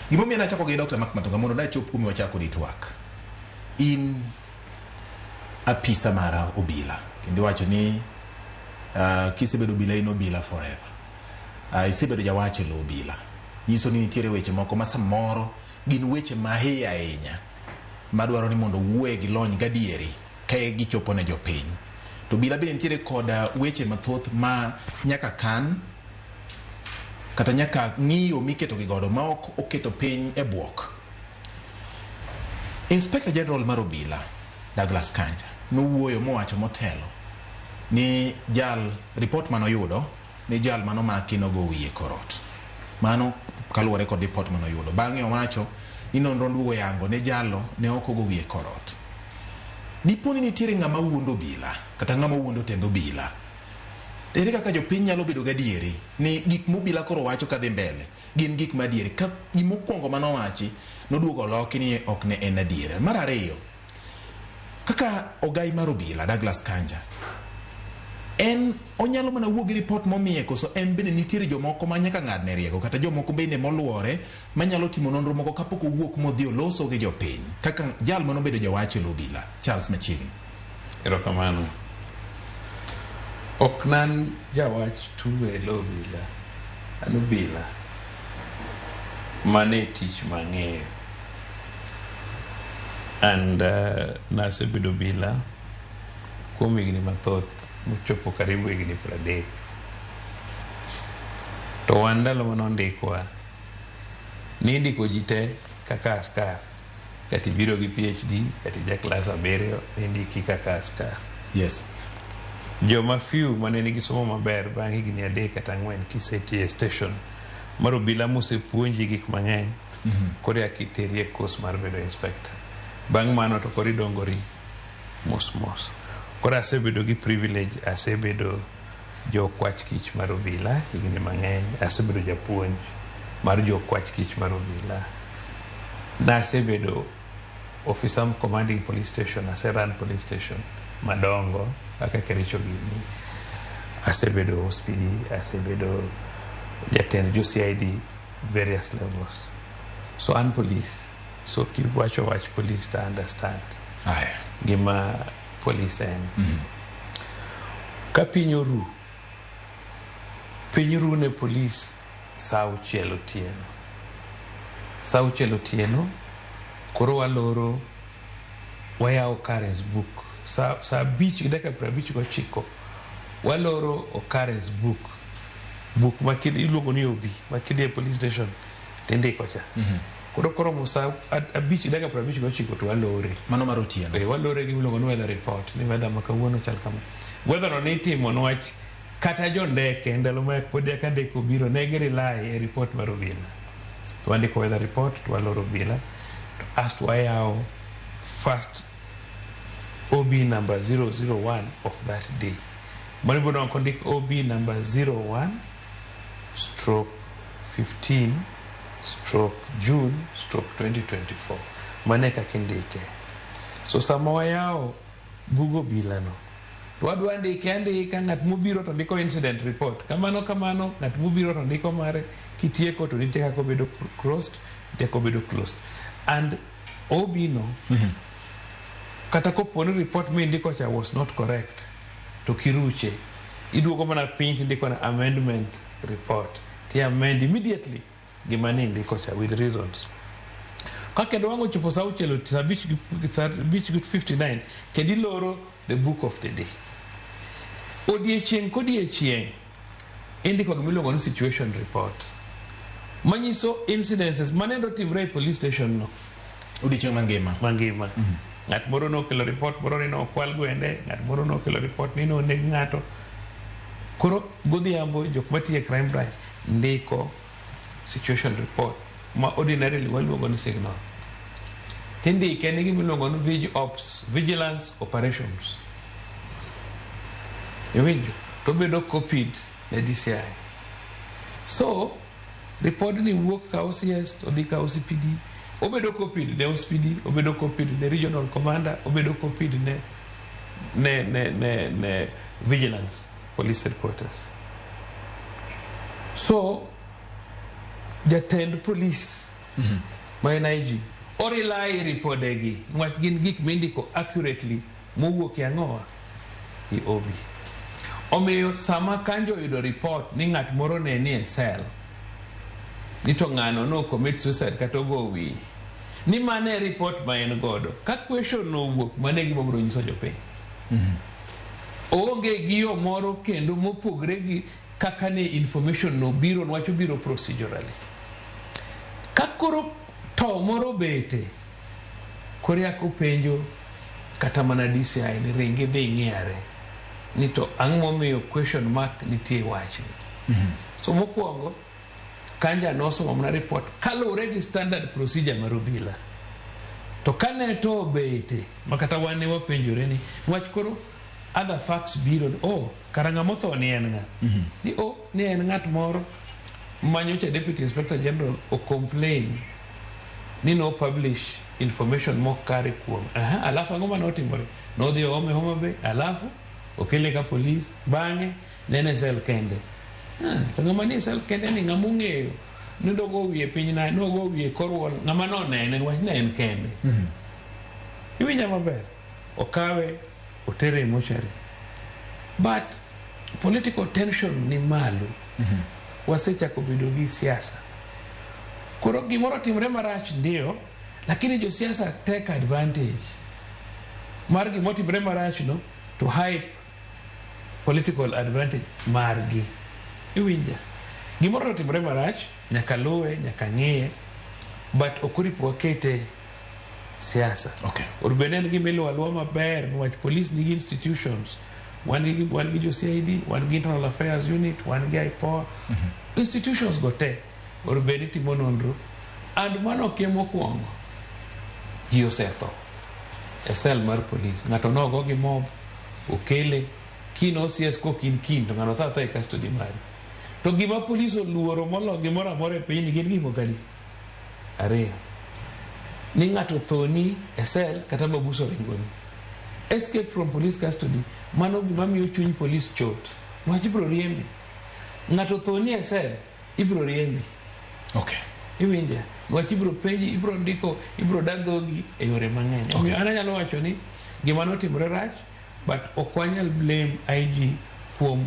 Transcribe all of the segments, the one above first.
Gimomiyo nachako gi Dr. Mark Matonga mondo nachop kuma wachako di twak. In apisa mara obila kendo iwacho ni kisebedo obila in obila forever. Isebedo jawach e lo obila. Nyiso ni nitiere weche moko ma samoro gin weche ma iye ahinya madwaro ni mondo wuoye gi lony gadieri ka gichopo ne jopiny. To obila bende nitiere koda weche mathoth ma nyaka kan kata nyaka ng'iyo miketo gi godo ma ok oketo piny e buok. Inspector General mar obila Douglas Kanja nowuoyo mowacho motelo ni jal report manoyudo ni jal manomaki nogo wiye korot. Mano kaluwore kod report manoyudo. Bang'e owacho ni nonro duogo yango ni jalo ne ok ogo wiye korot. Dipo ni nitiere ng'ama wuondo obila kata ng'ama wuondo tend obila. Ere kaka jopiny nyalo bedo gadieri ni gik mobila koro wacho kadhi mbele gin gik madieri ka gimokwongo manowachi noduogo oloki ni ok ne en adiera. Mar ariyo, kaka ogai mar obila Douglas Kanja en onyalo mana wuok gi report momiye koso en bende nitiere jomoko ma nyaka ng'adne rieko kata jomoko bende moluore manyalo timo nonro moko kapok owuok modhi oloso gi jopiny kaka jal manobedo jawach e lo obila Charles Machiegni. Erokamano. Ok nan jawach tu e lo obila. An obila. Mano e tich mang'eyo. And nasebedo obila kuom higni mathoth mochopo karibu higni 30. To wan ndalo manondikwa, nindiko ji te kaka askar. Kata ibiro gi PhD, kata ija klas 7, nindiki kaka askar. Joma few mane nigi somo maber bang' higni 3 kata 4 kisetiyo e station mar obila mosepuonji gik mang'eny, koro eka iteri e course mar bedo inspector. Bang' mano to koro idongori mos mos. Koro asebedo gi privilege, asebedo jokwach kich mar obila higni mang'eny, asebedo japuonj mar jokwach kich mar obila. Nasebedo officer commanding police station, aserun police station madongo kaka Kericho gini. Asebedo OCPD, asebedo jatend jo CID various levels. So an police. So kiwacho wach police to understand Aya. gima police en. Ka piny oru, piny ru ne police sa 6 otieno. Sa 6 otieno, koro waloro, wayawo occurrence book. Sa 5:59, waloro occurrence book. Book ma iluongo ni OB, ma kidhi e police station tindiko cha. Koro koromo sa 5:59 to walore. Mano mar otieno. Walore gi miluongo ni weather report, ni weather ma kawuono chal kama. Weather no nitimo niwach kata jo ndeke ndalo ma pod eka ndeke obiro ne gi rely e report mar obila. So wandiko weather report to waloro obila to asto wayawo first OB number 001 of that day. Mano ibiro nwang'o kondik OB number 01/15/June/2024. Mano e kaka indike. So sama wayawo bug obila no, to wadwa ndike andika, ng'at mobiro to ndiko incident report. Kamano kamano, ng'at mobiro to ndiko mare, kitieko to nitie kaka obedo crossed, nitie kaka obedo closed. And OB no, kata kopo ni report mindiko cha was not correct, to kiruche, iduogo mana piny tindiko na amendment report. Ti amend immediately gima ni indiko cha with reasons. Ka kendo wang' ochopo sa 6, sa 5:59, kendo iloro the book of the day. Odiechieng' kodiechieng' indiko gima iluongo ni situation report manyiso incidences manendo timre e police station no Odiechieng' mangima. Mangima. Ng'at moro nokelo report moro ni nokwal gwende, ng'at moro nokelo report ni noneg ng'ato. Koro godhiambo jok matiyo e crime branch ndiko situation report ma ordinarily waluongo ni signal. Tindike ni gima iluongo ni vig ops, vigilance operations. Iwinjo? To obedo copied ne DCI. So, report ni wuok ka OCS to dhi ka OCPD, obedo copied ne OCPD, obedo copied ne regional commander, obedo copied ne vigilance police headquarters. So, jatend police Ma en IG orely ripodegi niwach gin gik mindiko accurately mowuok e ang'owa i OB. Omiyo sama Kanja oyudo report ni ng'at moro ne ni e cell ni to ng'ano no commit suicide kata ogo wiye ni mano e report ma en godo ka question no owuok mano e gima obiro nyiso jopiny. Oonge gi yo moro kendo mopogre gi kaka ne information no biro niwach obiro procedurally. Ka koro to moro bete koro yako penjo kata mana DCI ni ringi dhi ng'iyare ni to ang'o momiyo question mark nitie e wachni. So mokwongo Kanja nosomo mana report kaluwore gi standard procedure mar obila. To kane to obete ma kata wan ne wapenjore ni niwach koro other facts biro ni oh kara ng'ama otho ni en ng'a? Ni oh ni en ng'at moro manyocha Deputy Inspector General o complain ni no publish information mok kare kuome. Aha, alafu ang'o mane otimore? Nodhi oome Homa Bay, alafu okele ka police, bang'e ne en e cell kende. Ah, to ng'ama nie cell kende ni ng'ama ong'eyo ni dogo wiye piny na nogo wiye kor wall ng'ama nonene niwach ne en kende. Iwinja maber? Okawe otere e mochari. But political tension ni malo. Wasechako bedo gi siasa. Koro gimoro timre marach ndio, lakini josiasa take advantage mar gimotimre marach no to hype political advantage margi. Iwinja? Gimoro otimre marach, nyaka luwe, nyaka ng'iye, but ok oripo wakete siasa. Or bende en gima iluwo aluwa maber niwach police nigi institutions. Wan gi jo CID, wan gi Internal Affairs Unit, wan gi IPOA. Institutions go te or bed ni timo nonro. And mano ok e mokwongo. Ji osetho e cell mar police. Ng'ato nogo gi mob, okele, kiny OCS kok in kiny to ng'ano tho athoa e custody mari. To gima police oluoro molo gimoro amora e pinyni gin gik moko adi? Ariyo. Ni ng'ato othoni e cell kata mabus oringoni. Escape from police custody, mano gima miyo chuny police chot. Niwach ibiro riembi. Ng'ato othoni e cell, ibiro riembi. Iwinja? Niwach ibiro penji, ibiro ndiko, ibiro da dhogi e yore mang'eny. Omiyo an anyalo wacho ni gima notimore rach, but ok wanyal blame IG kuom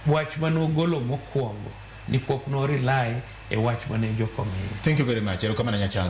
wach manogolo mokwongo nikwop no rely e wach mane jok omiye. Thank you very much. Erokamano Nyachal.